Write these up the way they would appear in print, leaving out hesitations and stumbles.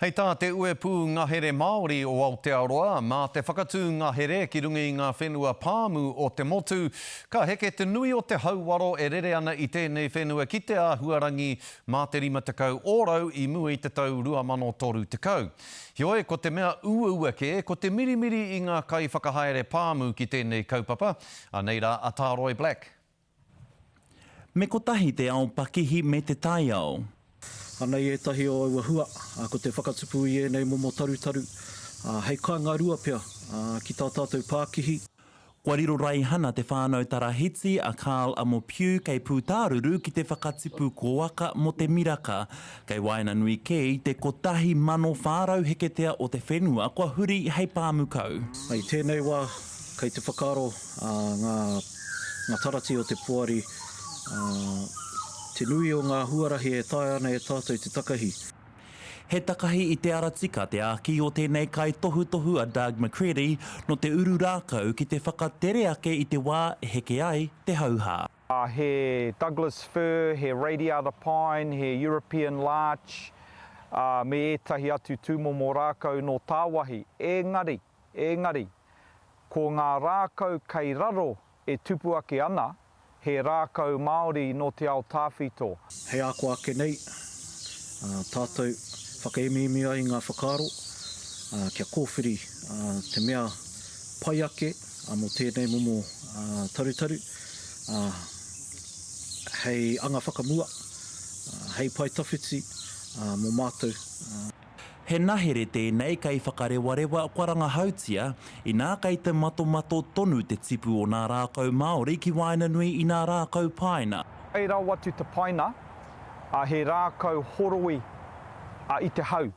Hei tā te Uepū Ngahere Māori o Aotearoa, mā te whakatū ngahere ki runga i ngā whenua pāmu o te motu, ka heke te nui o te hauwaro e rere ana i tēnei whenua ki te āhuarangi mā te 50 ōrau i mua i te tau 2030. Heoi, ko te mea uaua kē, ko te mirimiri i ngā kaiwhakahaere pāmu ki tēnei kaupapa. Anei rā a Tāroi Black. Me kotahi te ao pakihi me te taiao. Anei ētahi o aua hua, ko te whakatupu i ēnei momo tarutaru, hei kāinga rua pea ki tā tātou pākihi. Kua riro raihana te whānau tarahiti a Carl Amopiu kei Pūtāruru ki te whakatipu kōaka mō te miraka. Kei waenganui kē i te 1,400 heketea o te whenua kua huri hei pāmu kau. I tēnei wā, kei te whakaaro ngā ngā tarati o te poari, te nui o ngā huarahi e taea ana e tātou te takahi. He takahi i te ara tika te āki o tēnei kaitohutohu a Doug McCready nō te uru rākau ki te whakatere ake i te wā e heke ai te hauhā. He Douglas fir, he radiata pine, he European larch, me ētahi atu tūmomo rākau nō tāwahi. Engari, engari, Ko ngā rākau kei raro e tupu ake ana, he rākau Māori nō te ao tāwhito. Hei ako ake nei, tātou whakaemiemi ai ngā whakaaro kia kōwhiri te mea pai ake mō tēnei momo tarutaru hei anga whakamua, hei pae tawhiti mō mātou. He nahere tēnei kei whakarewarewa kua rangahautia, inā kei te matomato tonu te tipu o nā rākau Māori ki waenganui i nā rākau paina. Pai rawa atu te paina, ā, he rākau horoi i te hau.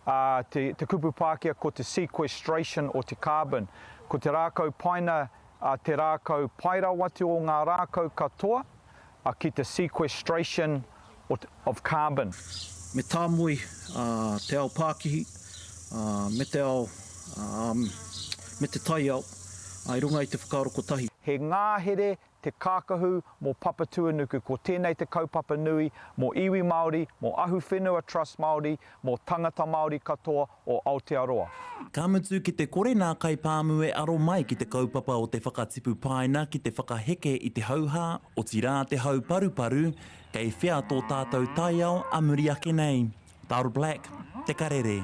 Ā, te, te kupu Pākehā ko te sequestration o te carbon. Ko te rākau paina te rākau pai rawa atu o ngā rākau katoa, A ki te sequestration of carbon. Me tāmoi te ao pākihi me te ao me te taiao i runga i te whakaaro kotahi. He ngahere te kākahu mō Papatuanuku, ko tēnei te kaupapa nui mō iwi Māori, mō Ahuwhenua Trust Māori, mō tangata Māori katoa o Aotearoa. Ka mutu ki te kore nā kaipāmu e aro mai ki te kaupapa o te whakatipu paina ki te whakaheke i te hauhā, otirā te hau paruparu, kei whea tō tātou taiao a muri ake nei. Taro Black, Te Karere.